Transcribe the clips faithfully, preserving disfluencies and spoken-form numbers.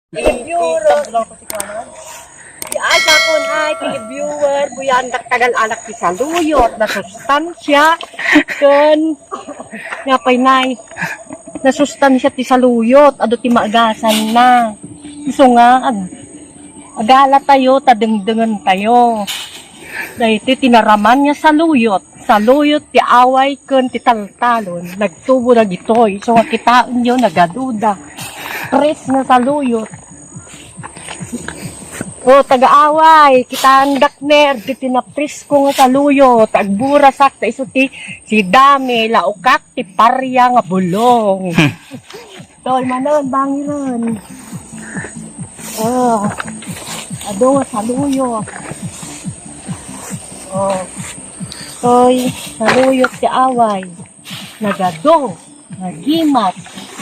Viewer. Di ay, sakon ay, ti viewer, kuyandak tagal-alak ti saluyot, nasustansia, ken, nga pay nay, nasustansia ti saluyot, adu ti maagasanna. Isu nga, ag-, agala tayo, ta dengdengen tayo. Daytoy ti naraman nga saluyot. Saluyot ti away ken ti taltalon, nagtubo dagitoy. So, nga kitaenyo, nagaduda. Tres nga saluyot. O, taga-away, kitaendak ner, ditoy ti napresko nga saluyot. Agburasak, ta isu ti sidami, laukak, ti paria nga bulong. Toy, manon, bangiren. O, adu nga saluyot. O, toy, saluyot ti away. Nagadu, nagimat,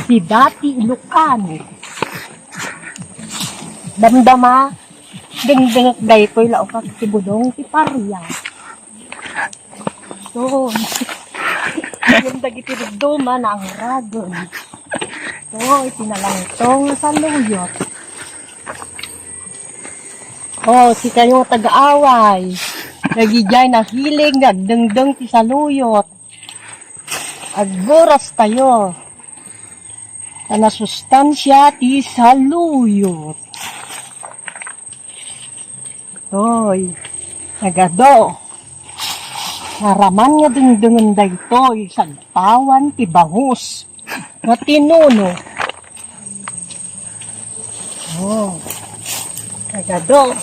ti dati Ilocano. Damdama, dengdengek daytoy, laukak ti bulong, ti paria. Ito. Yung dagiti dagduma, naangragon. Ito, iti nalangtong nga saluyot. O, sikayo taga-away. Dagidiay nahilig nga agdengdeng ti saluyot. Agburas tayo. Ta nasustansia ti saluyot. Toy, nagadu. Naraman nga dengdengen daytoy, sagpawan ti bangus nga tinuno. O, nagadu.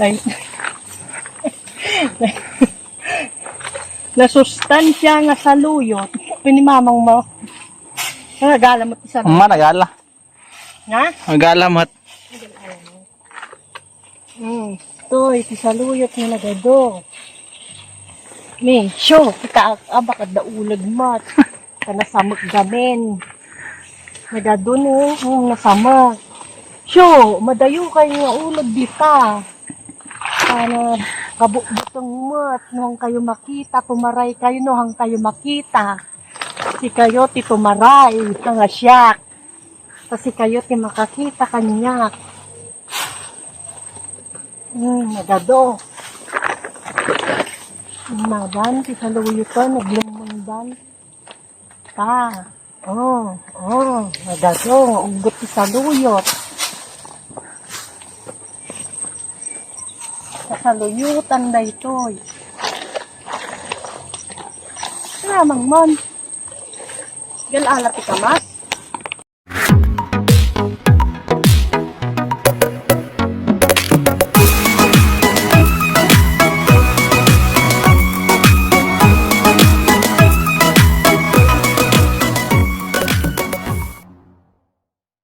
Day-, nasustansia nga saluyot. Pinimamang mo. Nagala mo ti saluyot. Managala. Na? Agala met. Hmm. Toy, ti saluyot nga nagadu. Ni, syo, kita, abak, adda uleg met. Kana samek gamin. Nagadu ni, hmm, nasamek. Syo, madayo kayo nga uleg dita. Kana kabukbuteng met, no, han kayo makita, tumaray kayo, no, han kayo makita. Sikayo ti tumaray, nga siak. Ta sikayo ti makakita kaniak. Hmm, nagadu. Madan, ti saluyotan, naglemmengdan. Ta. O, o, nagadu, nga uggot ti saluyot. Sasaluyutan daytoy. Namang man. Gal-ala ti kamas.